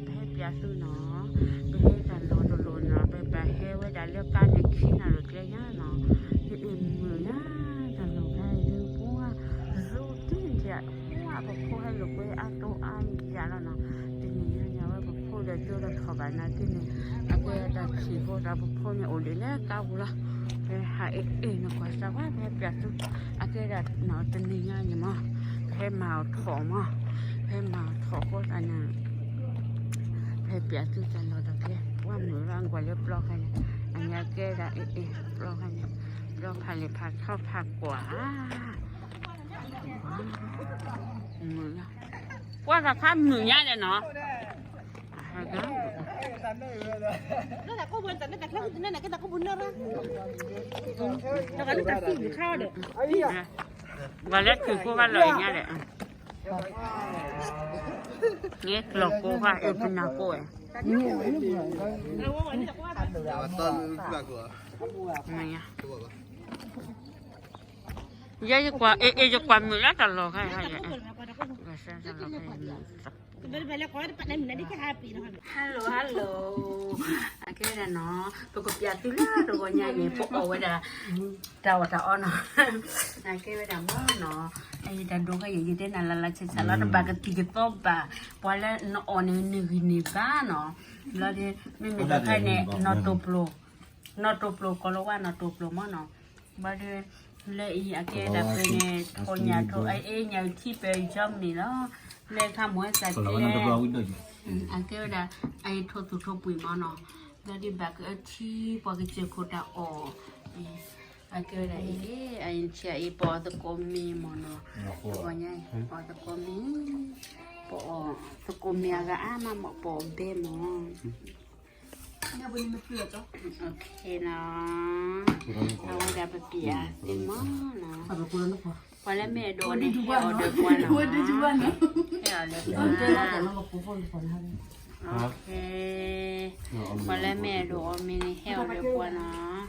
ပဟဲပၠးသုနီၤ, ပဟဲတၢ်လီၢ်တလီၢ်နီၤ, ပပာ်ဟဲဝဲဒၣ်လၢကါန့ၣ်ခံနၣ်ရံၣ်ကျဲညါနီၤ, အ့ၣ်မုာ်ညါ, တၢ်လီၢ်ခါအံၤဒုးပှၢ်, ရူတံၢ်တံၢ်, ပှၢ်ပဖိဟဲလိာ်ကွဲအါတိအါယၤလီၤနီၤ, တနံၤညါညါဝဲပဖိဒီးဒိလီၤထီၣ်ဘၣ်နာ်က့န့ၣ်, အကဲတၢ်ဆံးဖိဒီးပဖိန့ၣ် အိၣ်ဒံးလၢကါပူၤလီၤ, ပဟးအ့ၣ်အ့ၣ်နကွၢ်စၢ်ဝဲ ပဟဲပၠးသု, အကဲဒၣ်နီၤ တနံၤညါန့ၣ်မး, ပဟဲမၤအီၤထီၣ်မး, ပဟဲမၤအီၤထီၣ်ဃိသတးန့ၣ် ဖဲပၠးသုတၢ်လီၢ်တၢ်ကျဲ, ပှၢ်မုာ်လီၤကွၢ်လၢပျီခါန့ၣ်, အညါကဲဒၣ်အ့ၣ်အ့ၣ်ပျီခါန့ၣ်, ပျီဖးလဲၣ်ဖးထီဖးကွၢ်ဧါ, မုာ်လီၤ, ပှၢ်တၢ်ခါမုာ်ညါလဲၣ်နီၤ, ပှၤလၢခုးကိးဂၤလီၤအံၤညါလဲၣ်, ယဲကျီၢ်ကိးဂၤအ့ၣ်ပနၢ်ကိးဝဲ, ယဲယကွၢ်အ့ၣ်အ့ၣ် ယကွၢ်မုာ်လၢတၢ်လီၢ်ခါခါယဲ, hello hello, အကဲဒၣ်နီၤ, ပကပၠးသုလၢတဂီၤညါန့ၣ် ပအီၣ်ဝဲဒၣ် တၢ်အီၣ်တၢ်အီနီၤ, အကဲဝဲဒၣ်မ့ၢ်နီၤ, အအံၤတၢ်ဒိးခါယဲ ယတဲနၤလၢ်လၢ်ဆဲးဆဲးလီၤ, တဘၣ်ကသံၣ်ကသီဘၣ်, ပှၤလၢနအီၣ်န့ၣ် နဂံၢ်န့ၢ်ဘါနီၤ, ဘျီဒီး မ့မ့ၢ်တခါန့ၣ် နီၢ်တိာ်ပျိၤ, နီၢ်တိာ်ပျိၤ ကိးလီၤဝဲနီၢ်တိာ်ပျိၤမ့ၢ်နီၤ, ဘျီဒီး လၢအံၤအကဲဒၣ်ပှဲၤန့ၣ် ထိၣ်ညၣ်ထိၣ်အ့ၣ်ညၣ်ထံပၢၢ် Germany လီၤ, လၢခါမ့ၢ်စးကဲ အကဲဝဲဒၣ် အအံၤထိၣ်သူၣ်ထိၣ်ပှ့ၤမ့ၢ်နီၤ, ဘျီဒီးဘၣ်ကအထံပှၤကစၢၢ်ခိၣ်တၢ်အီၣ်, အကဲဝဲဒၣ်အံၤ, အံၤဆံးအံၤ ပအီၣ်သကိးမ့ၤမ့ၢ်နီၤ, တဂီၤညါအံၤ ပအီၣ်သကိးမ့ၤ, ပအီၣ်သကိးမ့ၤအဂၤအါမးမ့ၢ် ပအီၣ်ဘဲမ့ၢ်, နီၤ, အဝဲဒၣ်ပပျးသ့မ့ၢ်နီၤ, ပှၤလၢမ့ၢ်အဲၣ်ဒိးအီၣ်မ့ၤန့ၣ် ဟဲအီၣ်ဒီးပှၤနီၤ, ဟဲအီၣ်ဒီးပှၤ, ပှၤလၢမ့ၢ်အဲၣ်ဒိးအီၣ်မ့ၤန့ၣ် ဟဲအီၣ်ဒီးပှၤနီၤ,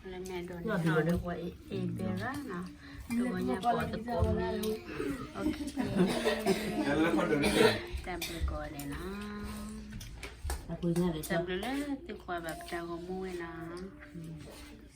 လၢမ့ၢ်အဲၣ်ဒိးန့ၣ် ဟဲအီၣ်ဒီးပှၤအ့ၣ်ဘဲရၤနီၤ, တဂီၤညါပအီၣ်သကိးမ့ၤ, တၢ်ဘျုးကိးဂၤဒဲးနီၤ, တၢ်ဘျုးလၢသုကွၢ်ဘၣ်ပတၢ်ဂီၤမူဝဲနီၤ.